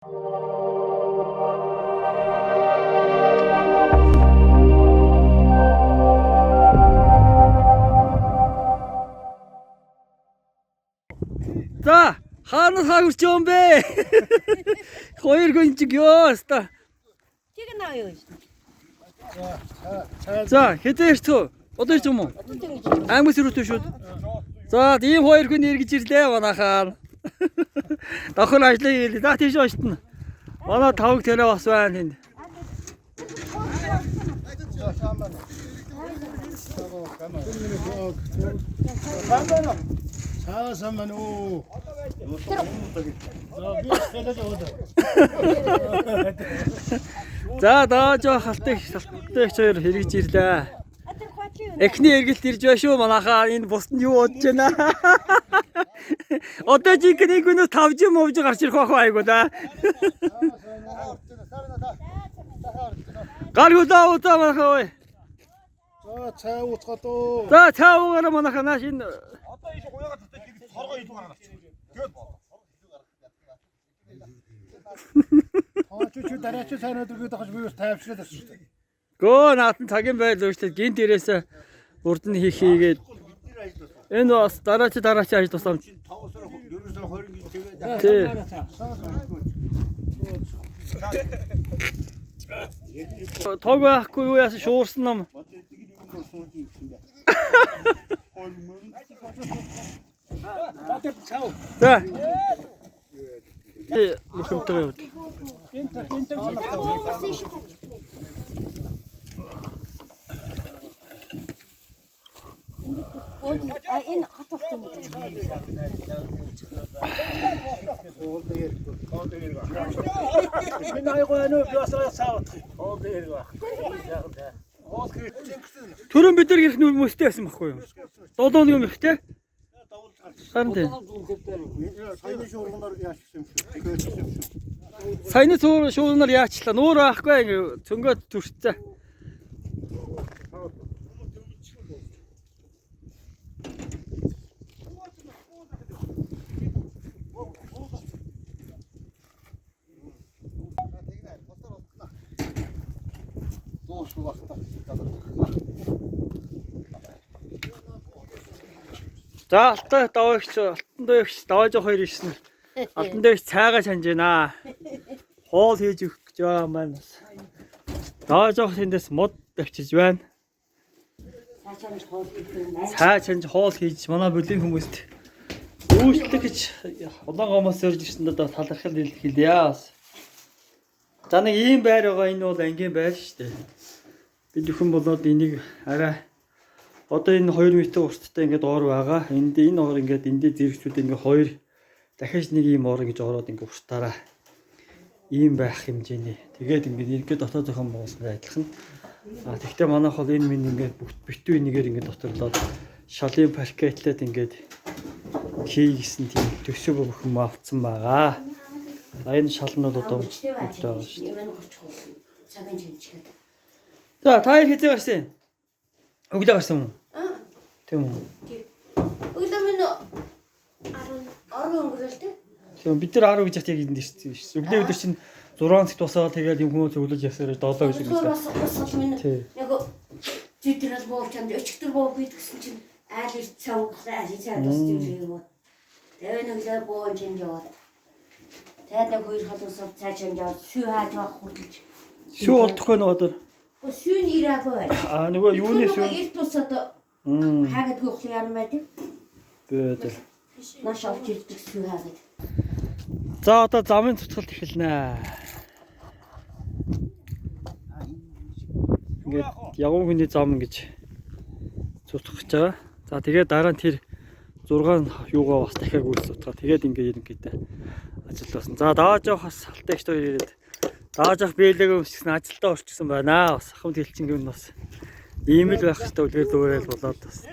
За, хаанаас хаа хүрч юм бэ? Хоёр хүн чиг ёо ста. 这个哪有？ За, хэдэн ирцүү? Одоо ирч юм уу? Аймагс рүү шүүд. За, ийм хоёр хүн эргэж ирлээ манайхаа. Давхар ажлаа хийлээ. За, тийш оштно. Манай тавг тэрэ бас байна энд. Цаа саман уу. За би хэлэж өгöd. За, дааж халтыг халтыг хоёр хэрэгж ирлээ. 啊，这花就 Эхний эргэлт ирж байна шүү манайхаа. Энэ бусд нь юу бодож байна? Одоо жинхэнэ нэг хүнээс тавж юм ууж гарч ирэх байх айгуу да. Гар хөлөө удаа манайхаа ой. За цай ууцгаад уу. За цаа уугаараа манайхаа нааш энэ Одоо ийш уяагаа татаж тэр соргоо илүү гаргаад авчих. Тэгээд болоо. Хооч чи дараа чи сайн өдөр гээд авах би бас тайвшраад авчих шүү дээ. гөө наатан цагийн байл үүшлээ гинт ирээсээ урд нь хийх хийгээд энэ бас дараач дараач ажил тусам. 5 сар 4 сар 20 гэж тэгээд Тий. Тог байхгүй юу яасан шуурсан ном. За. Мөхөмтэй явд. 啊，энэ хот болсон юм. Энэ айгуу ануу би бас цаа уудах. Түрүүн бид нар гэх нүр мөстэй байсан байхгүй юу? 7 хоног юм их те. Харин тийм. Саяны шуурганаар яачихсан юм шүү. Хөөчихсөн юм шүү. Саяны цуур шуурнаар яачлаа. Нуур байхгүй ингээ цөнгөө төрцөө. За алтай даваагч алтан дövч давааж хоёр ирсэн. Алтан дövч цайгаа чанж байна. Хоол хийж өгөх гэж байгаа юм байна. Давааж явах тэндээс мод авчиж байна. Цай чанж хоол хийж манай бүлийн хүмүүст үйлчлэх гэж улаан гомоос өрж ирсэн одоо талархал илэрхийлье. Бас. За нэг ийм байр байгаа, энэ бол ангийн байр шүү дээ. Бид бүхэн болоод энийг арай одоо энэ 2 м урттай ингээд ор байгаа. Энд энэ ор ингээд эндээ зэрэгцүүд ингээд хоёр дахиж нэг ийм ор ингэж ороод ингээд уртаараа ийм байх хэмжээний. Тэгээд ингээд эргээ дотоод зохион байгуулсан адилхан. А тэгвэл манайх бол энэ минь ингээд бүгд битүү энийгээр ингээд доторлоод шалын паркетлээд ингээд хий гэсэн тийм төсөв бүхэн авцсан байгаа. За энэ шал нь бол одоо бүгд байгаа шүү дээ. Цагийн чимчгээд. За та хоёр хэзээ гарсан юм? Өглөө гарсан юм уу? Тийм үү. Өглөө минь 10 10 өнгөрөөл тэ. Тийм бид нар 10 гэж яхад яг энд ирсэн шүү. Өглөө өдөр чинь 6 цагт босоод тэгэл юм хүмүүс өглөж явсаар 7 гэж Өглөө юм. бас бас минь Тий. нэг зүйдэрэл буу чамд өчигдөр буу гэсэн чинь айл ирт цав айл цаа тус юм шиг юм. Тэгээ нэг л буу чинь яваад. Тэгээд нэг хоёр халуусав цаа чамд яваад сүй хааж авах хүрдэлж. Шүү олдохгүй нөгөө өдөр. Гэхдээ сүйн ирээгүй байна. Аа нөгөө юуны шүү? Эрт тус одоо хаагадгүй ухлын яар байдаг. Бөө. Маш авч ирдэг сүй хаагад. За одоо замын цутгалт эхэлнэ. Ингээд ягуун хүний зам гэж цутгах гэж байгаа. За тэгээд дараа нь тэр 6 юугаа бас дахиад гүйц цутгаа. Тэгээд ингээд ерөнхийдөө ажил болсон. За давааж явах бас алтайгч хоёр ирээд давааж явах биелээг өмсгсөн ажилдаа орчихсон байна. Бас ахмад хэлчин гэмн бас ийм л байх хэрэгтэй үлгэр дуурайл болоод бас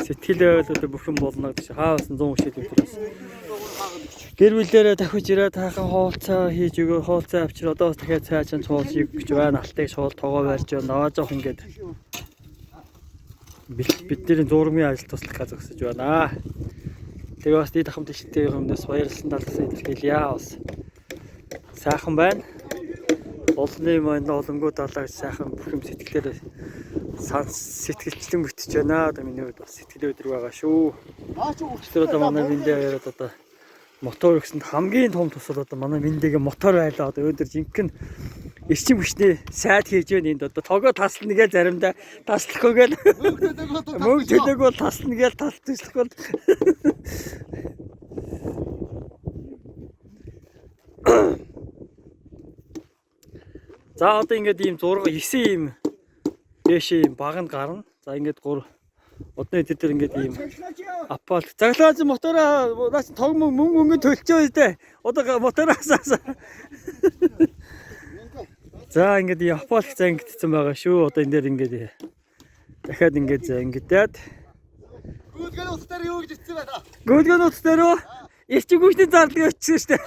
сэтгэл байвал одоо бүх юм болно гэж хаасан 100 шил өдөр бас гэр бүлээрээ дахиж ирээд таахан хоолцоо хийж өгөө, хоолцоо авчир одоо бас дахиад цай чан цуул хийх гэж байна. Алтайг шуул тоогоо барьж байна. Даваа жоох ингээд бидний зурмын ажил туслах гэж зогсож байна. Тэгээ бас дид ахмад иштэй өмнөөс баярлсан талаас илэрхийлье. Бас. Сайхан байна. Олны маань олонгүй далаа гэж сайхан бүх юм сэтгэлээр сэтгэлчлэн бүтэж байна. Одоо миний хувьд бас сэтгэл өдрөг байгаа шүү. Тэр одоо манай Мэндэ яриад одоо мотор өгсөнд хамгийн том тусал одоо манай Мэндэгийн мотор байлаа. Одоо өндөр жинхэнэ эрчим хүчний сайд хийж байна энд одоо тогоо таслана гэж заримдаа таслахгүй гээл мөнгө төлөөг бол таслана гээл таслах бол. За одоо ингээд ийм 6 9 ийм дээшээ ийм баг нь гарна. За ингээд 3 одны тэр дээр ингээд ийм аппал. Заглагаач мотороо наач тог мөнгө мөнгө төлчөө дээ. Одоо мотороо асаасаа. За ингээд ийм аппал зангидсан байгаа шүү. Одоо энэ дээр ингээд дахиад ингээд зангидаад. Гүйлгэн ус дээр юу гэж ицсэн байна? Гүйлгэн утас дээр үү? Ирчин гүйчний зарлаг өчсөн шүү дээ.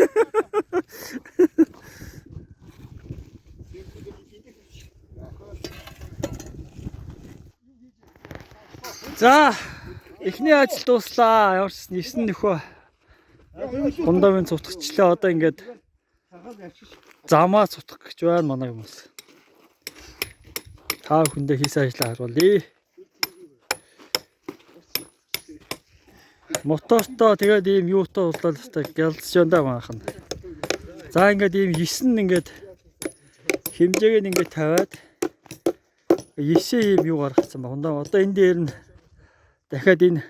За эхний ажил дууслаа. Ямар ч 9 нөхөө фундамент цутгачлаа. Одоо ингээд замаа цутгах гэж байна манай хүмүүс. Та бүхэндээ хийсэн ажлаа харуулъя. Мотортой тэгээд ийм юутай боллоо л та гялцж байна да манайхан. За ингээд ийм 9 ингээд хэмжээг нь ингээд тавиад 9 ийм юу гаргацсан ба. Хундаа одоо энэ дээр нь дахиад энэ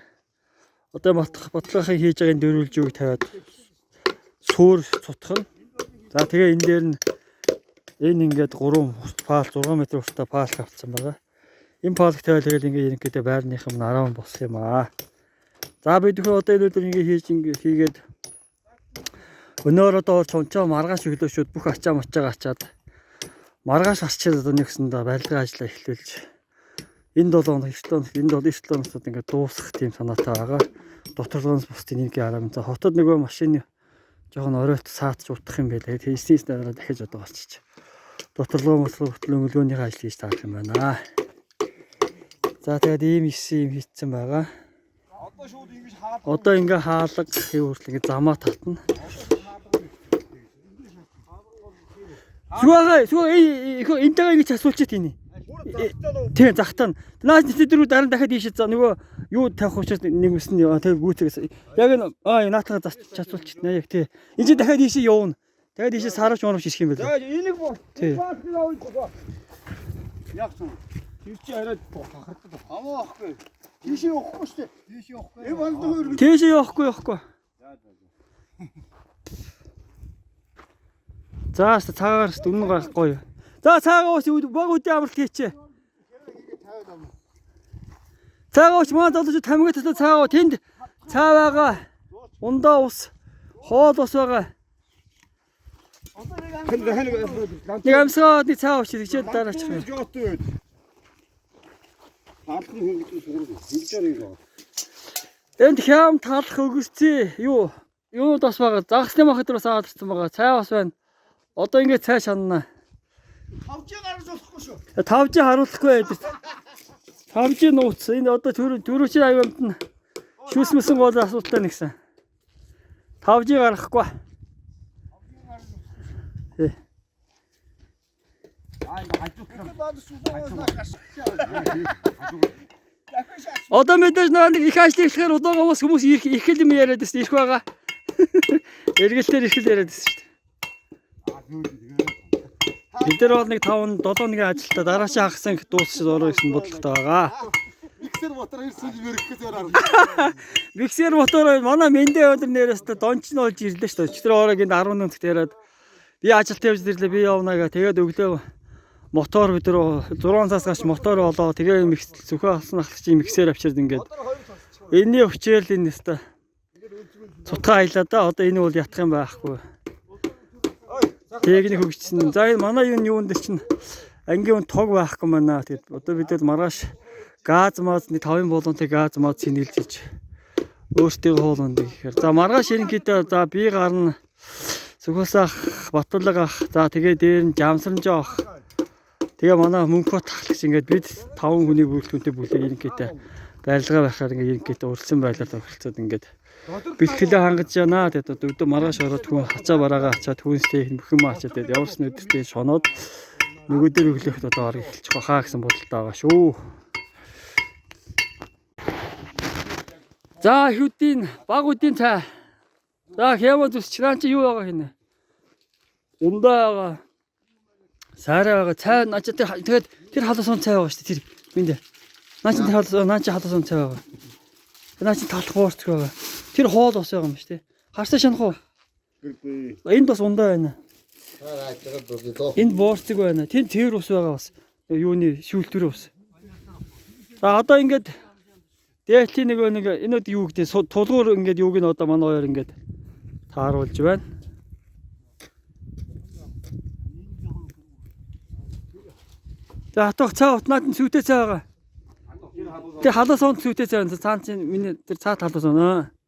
одоо батлахын хийж байгаа энэ дөрвөлжүүг тавиад суур цутгах нь. За тэгээ энэ дээр нь энэ ингээд 3 паал 6 м уртаа паал авцсан байгаа. Энэ паалыг тавиад тэгэл ингээд ерөнхийдөө байрных юм 10 босох юм аа. За бид нөхөр одоо энэ өдөр ингээ хийж ингээ хийгээд өнөөр одоо чунчаа маргааш өглөө шүүд бүх ачаа мачаага ачаад маргааш арчил одоо нэгсэндээ барилгын ажлаа эхлүүлж энэ 7 хоног 9 хоног энэ 7 9 хоногтод ингээ дуусгах тийм санаатай байгаа. Доторлогоноос бусдын нэг арам. За хотод нөгөө машин жоохон оройлт саатч утах юм байлаа. Тийснээс дараа дахиж одоо болчих. Доторлогоо мотлого хөтөл өнгөлгөөнийхөө ажил хийж таах юм байна. За тэгээд ийм 9 юм хийцэн байгаа. Одоо шууд ингэж хаад Одоо ингээ хаалга хэв хүртэл ингээ замаа татна. Сүгаа сүгаа энтэйгээ ингэж асуулчих тийм. Тийм захтаа. Наач нийт дөрөв дараа нь дахиад ийшээ за нөгөө юу тавих учраас нэг үсэн тэг гүйцэгээс. Яг энэ аа наатагаа засуулчих нэ яг тий. Энд чинь дахиад ийшээ явна. Дахиад ийшээ саравч моровч ирэх юм байна. За энийг боо. Тий. Яг зү. Тэр чи арай хахардаг. Аваа ахгүй. Тийш явахгүй шүү дээ. Тийш явахгүй. Энэ банд хөргө. Тийшээ явахгүй явахгүй. За цагаар үнэн гарахгүй. За цаагаа ууч баг үдээ амралт хийчихэ. Цаагаа ууч манай залуучууд тамгиа татаа цаагаа тэнд цаа байгаа. Ундаа ус, хоол ус байгаа. Нэг амсгаад нэг цаа ууч тэгчээд дараа чих. Жоотой байд. Хаалхан хөнгөж суурь. Ингэж арай юм. Энд хям талах өгөрцөө юу юу бас байгаа. Загасны мах дээр бас аваад ирсэн байгаа. Цай бас байна. Одоо ингээд цай шанна. 5G гаргаж болохгүй шүү. 5G харуулахгүй байдаг. 5G нууц. Энэ одоо түрүүчийн аюумд нь шүүсмэсэн гол асуудалтай нэгсэн. 5G гаргахгүй. Тий. Одоо мэдээж нэг их ажил эхлэхээр удаан гомос хүмүүс их их л юм яриад байсан. Ирэх байгаа. Эргэлтээр их л яриад байсан шүү дээ. Бид нар бол нэг 5 7 хоногийн ажилтаа дараачийн хагас анги дуусчих ороо гэсэн бодлоготой байгаа. Миксер мотор ирсэн юм ярих гэж арга. Миксер мотор манай Мэндэ өндөр нэрээс та донч нь олж ирлээ шүү дээ. Өчигдөр ороо гинт 11 цагт яриад би ажилд явж ирлээ би явна га. Тэгээд өглөө мотор бид нар 6 цаас гарч мотор олоо. Тэгээ микс зүхээ алсан ахлагчийн миксер авчирд ингээд энэний хүчээр л энэ өстой цутгаа аялаа да. Одоо энэ бол ятах юм байхгүй. Техник хөгжсөн. За энэ манай юу юун дээр чинь ангийн үн тог байхгүй манаа. Тэгээд одоо бид бол маргааш газ маз нэг 5 болонтой газ маз сэнгэлж иж өөртөө хоолунд гэхээр. За маргааш ерөнхийдөө за би гарна. Сүхээс ах, Батулга ах. За тэгээ дээр нь Жамсрамжаа ах. Тэгээ манай Мөнхбат ахлагч ингээд бид 5 хүний бүрэлдэхүүнтэй бүлэг ерөнхийдөө барилга байхаар ингээд ерөнхийдөө урьдчилан байдлаар тохиролцоод ингээд Бэлтгэлээ хангаж байна. Тэгээд одоо өдөө маргааш ороод хүн хацаа бараагаа ачаад хүнстэй бүх юм ачаад тэгээд яварсан өдөртөө шоноод нөгөө дээр өглөөхд одоо орог эхэлчих байхаа гэсэн бодолтой байгаа шүү. За хүүдийн баг үдийн цай. За хяма зүс чиран чи юу байгаа хинэ? Ундаа байгаа. Саараа байгаа. Цай наа чи тэр тэгээд тэр халуусан цай байгаа шүү дээ. Тэр минь дээ. Наа чи тэр халуусан наа чи халуусан цай байгаа. Наа чи талах буурч байгаа. Тэр хоол бас байгаа юм шүү дээ. Харсаа шанах уу? Энд бас ундаа байна. Энд буурцэг байна. Тэнд цэвэр ус байгаа бас. Юуны шүүлтүр ус. За одоо ингээд дээшлийн нөгөө нэг энэ үд юу гэдэг тулгуур ингээд юуг нь одоо манай хоёр ингээд тааруулж байна. За хатах цаа утнаад нь сүтээ цаа байгаа. Тэр халуун суунд сүтээ цаа байна. Цаан чинь миний тэр цаа халуун суун.